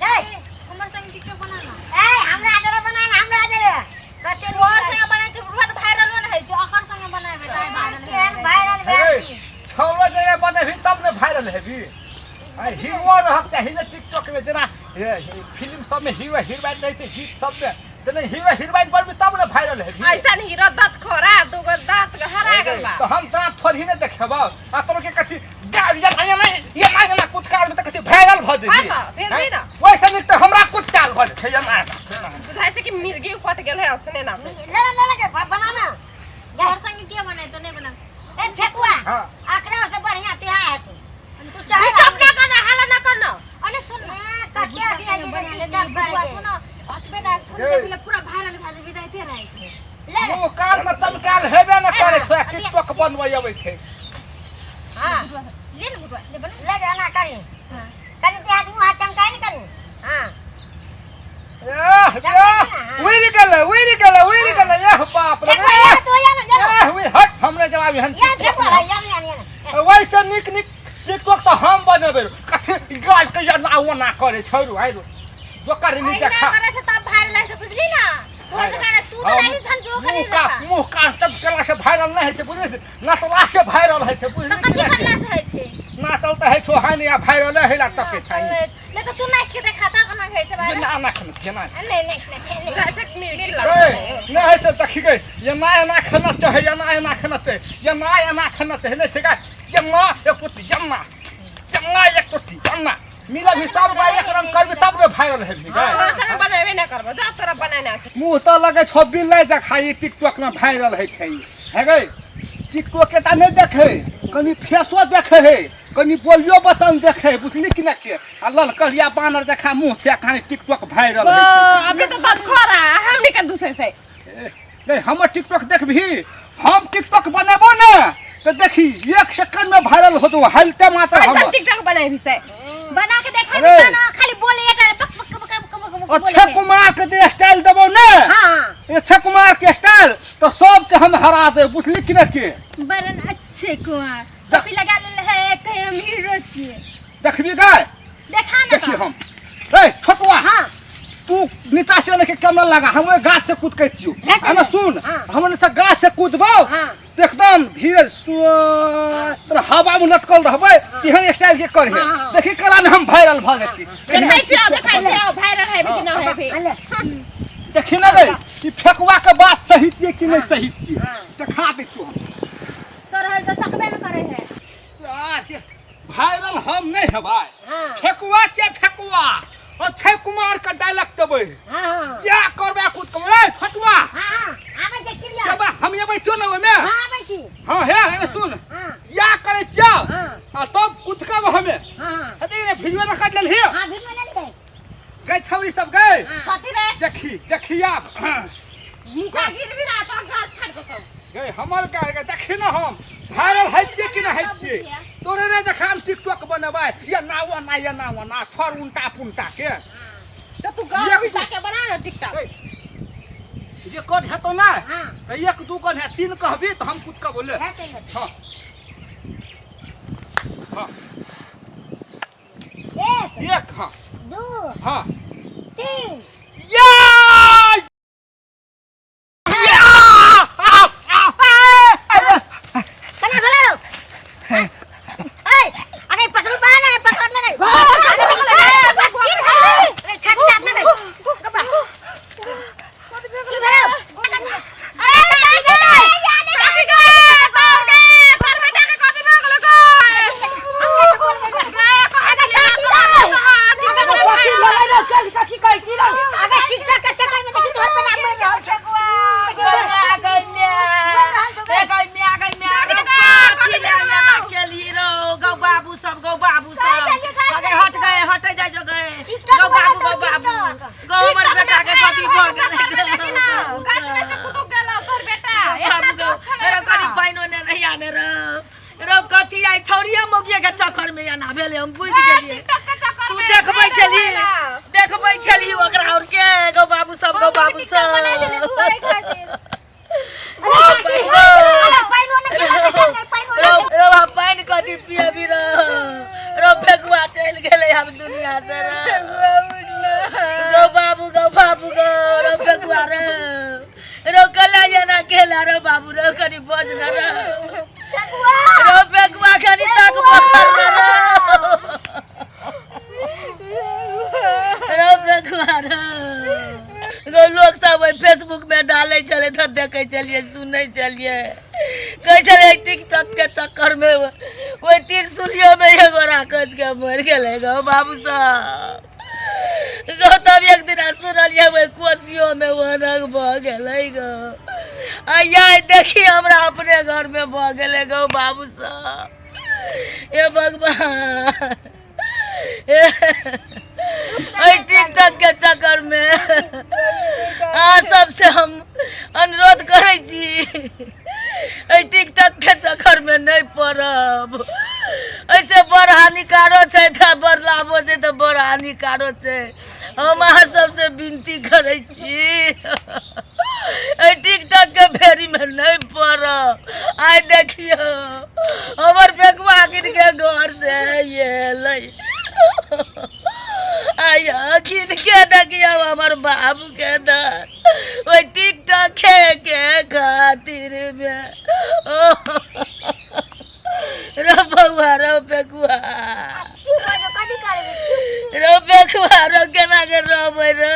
गए हमर संग टिकटॉक बना ना। ए हमरा जरे बना ना, हमरा जरे कते तोहर संगे बनै छै बुढ़वा तऽ वायरल नहि होइ छै, ओकर संगे बनेबै तऽ वायरल। केहन वायरल हे भेल। छौड़ा जगह बनेबही तब ने वायरल हेबी। आ हीरो रहक चाही ने टिकटॉक में, जेना फिल्म सब में हीरो हीरोइन रहै छै, गीत सब में जेना हीरो हीरोइन बनबी तब ने वायरल हेबी। ऐसन हीरो दांत खोरा दूगो दांत हरा गेल बा। तो हम दांत थोड़ी ने देखेबौ आ तोरो के कथी गाड़ी ये ना ये ना ये ना ये ना कुदकाल में त कथी वायरल भ जेबी। हाँ तऽ, भेजबी ना। वैसे नीक तऽ हमरा कुदकाल भ जेतै ये ना। बुझाइ छै कि मिर्गी उपट गेल है उसने ना। ले ले ले ले बना ना। तोहर संगे के बनेतौ? नहि बनाबै। ए फेकुआ। हाँ। आकरा से बढ़िया तिहार है तू तू चाहे डिस्टर्ब ना करना, हल्ला ना करना। अने सुन ना। कते संगे बना ले बुढ़वा छौ ना, अतबे डाक छौ ए। ने, पूरा वायरल भए जेबही राइते राति। ले मुँह कान में चमकाल हेबे न करे छै, टिकटॉक बनबै अबै छै। हां ले ने बुढ़वा, ले बना। ले जाना करी। हाँ। कनी ते आदमी हाथ चमकाई ने करी। हां। एह, एह, उड़ि गेलै उड़ि गेलै उड़ि गेलै, एह बाप रे। फेकुआ या तो या ना या। एह उड़ि हट, हमरे जवाब एहन। या फेकुआ भाई या ना या ना। वैसे नीक नीक टिकटॉक तऽ हम बनेबै। कथी गाल के एना ओना करे छै रु आइ रु जोकर नी अहिना देखा। करै छै तब वायरल होइ छै, बुझली ना? तोहर जकाँ नहि, तू तऽ नहि छन जो करै मुँह का जकाँ। मुँह कान चमकेला से वायरल नहि होइ छै बुझली, नचला से वायरल होइ छै बुझली। तऽ कथी करला से होइ छै? नाचल तऽ होइ छौ हानि आ वायरले होइ ला तकै छै। नहि तऽ तू नाचि के देखा तऽ केना होइ छै वायरल। एना एना खेना एना। नहि नहि नहि। बुझाइ छै कि मिर्गी ए, लगल। नहि होइ छै, देखी गई एना एना खेना चाहे, एना एना खेना चाहे, एना एना खेना चाहे, नहि छै गा एना एक टोटी एना एना एक टोटी एना मिला भी सब गाय एक रंग करबी तब ने वायरल हेबी गई। तोरा संगे बनेबे ना करबो, जा तोरा बनेना छै। मुँह तऽ लगै छौ बिल्लै देखा, ई टिकटॉक में वायरल होइ छै। हे गई टिकटॉक के टा नहि देखे, कनि फेसो देखे है, कनि बोलियो बतन देखे है, बुझली कि नहि के आ ललकरिया बानर देखा मुँह से खाली टिकटॉक वायरल होइ छै। अपने तो दांत खोरा हमनी के दूसरे से। नहीं हमर टिकटॉक देखबही, हम टिकटॉक बनेबो ने तऽ देखी एक सेकंड में वायरल होतो हलते मात्र। कैसन हमर टिकटॉक बनेबी से? बना के देखा अरे। भी ना, खाली बोले एकटा पक पक पक पक पक पक। अक्षय कुमार के दे स्टाइल देबो ने। हां। अक्षय कुमार के स्टाइल तो सबके हम हरा दे, बुझली कि नहि के? बरन अच्छे कुमार टोपी लगा लेल है, कहीं हम हीरो छियै। देखबी गाय? देखा ना। देखी हम। ए छोटुआ। हां। तू नीचा से लेके कैमरा लगा, हम ओहि गाछ से कूद के छियो। हेतै। ना सुन। हाँ। हम से गाछ से कूदबो। हाँ। तऽ एकदम धीरे तोरा हवा में लटकल रहबै तेहन स्टाइल के करहे। हाँ, हाँ। देखी कला ने हम वायरल भऽ जेती। देखै छियो, देखै छियो वायरल हेबी कि ना हेबी। ले। देखी ना रे कि फेकुआ के बात सही छियै कि नहि सही छियै, देखा दै छियौ हम। सरहल तऽ सकबे ने करे है। सार वायरल हम नहि हेबै। हाँ। फेकुआ छै फेकुआ, अक्षय कुमार के डायलॉग देबै। हां। या करबै कूद के रे फटुआ। हां आबै छै क्लियर। जब हम एबै छियौ ने ओहिमे। हां आबै छी। हां हे हे सुन। हां। या करै छियौ। हां। आ तब कूदकब हमे। हां। हेतै ने वीडियो रिकॉर्ड लेलही? हां वीडियो ले लेबै। गई छौरी सब गई। कथी रे? देखी देखी आब। मुका गिरबी ना तो गाल फाट देतौ। गई हमर गाय गई, देखी ना हम वायरल होइ छियै कि नहि होइ छियै। तोरे रे देखा हम टिकटॉक बनेबै या ना ओ ना या ना ओ ना थर उल्टा पुलटा के। तो तू गाल एक उल्टा के बना ना टिकटॉक। रिकॉर्ड हेतौ ना? हां। तऽ एक दू कन है तीन कहबी तऽ हम कूद के बोले। हेतै हेतै। हाँ हाँ। एक एक हाँ दू हाँ तीन। या या आ, आ, आ, कना भेलो? ए अरे पकड़ू बा ना, पकड़ ना गई। अरे छत से ना गई गप्पा की भेलो? अरे काटी गई। काकी गए, तोर गए, तोर बेटा के कथी भऽ गेलो गए? कथी भेलै रे? कथी कथी कहै छी रे? अगर टिकटॉक के चक्कर में देखी तोहर पे ना पड़ रहल छै। गै गै म्या, ए गै म्या, गै म्या, गै कथी ले एना केलही रौ? गौ बाबू सब, गौ बाबू सब, गै हट गए, हटे जाइ जो गए। गौ बाबू, गौ बाबू, गौ हमर बेटा के कथी भऽ गेलै? गाछ में से कुदुक गेलो तोर बेटा। बाबू गौ, रौ कनि पाइनो ने नहीं आने रौ। रौ कथी आई छौड़िया मौगिया के चक्कर में एना भेलै, हम बुझि गेलियै। टिकटॉक के चक्कर तू में देखबै छली, देखबै छली ओकरा और के। गौ बाबू सब, गौ बाबू सब। अरे पाइनो ने गिरा के चल गई, पाइनो ने। रौ रौ आ पानि कथी पियबी रौ? रौ फेकुआ चलि गेलै आब दुनिया से रौ। बौआ रे रो कला जना केला रो बाबू रो कनी बज न रो रो बेगुआ कनी तक बकर रो रो बेगुआ रो गो लोग सब ओहि फेसबुक में डालै छलै तऽ देखै छलियै सुनै छलियै कहै छलै टिकटॉक के चक्कर में ओहि त्रिशूलियो में एगो राक्षस के मरि गेलै गो बाबू सब गो तब एक दिना सुनलियै ओहि कोसियो में ओनक भऽ गेलै गो आइया देखी हमरा अपने घर में भऽ गेलै गो बाबू सब हे भगवान एहि टिकटॉक के चक्कर में अहाँ सबसे हम अनुरोध करै छी एहि टिकटॉक के चक्कर में नहि पड़ब एहिसे बड़ हानिकारो छै तऽ बड़ लाभो छै तऽ बड़ हानिकारो छै हम अहाँ सबसे विनती करै छी एहि टिकटॉक के फेरीमे नहि पड़ब आइ देखियौ हमर बेगुआ गिर के घर से एलै आइ गिर के देखियौ हमर बाबू के दर ओहि टिकटॉक के खातिर मे ओ रो बौआ रो बेगुआ की करबै कथी करबै रो बेगुआ रो केना के रहबै रो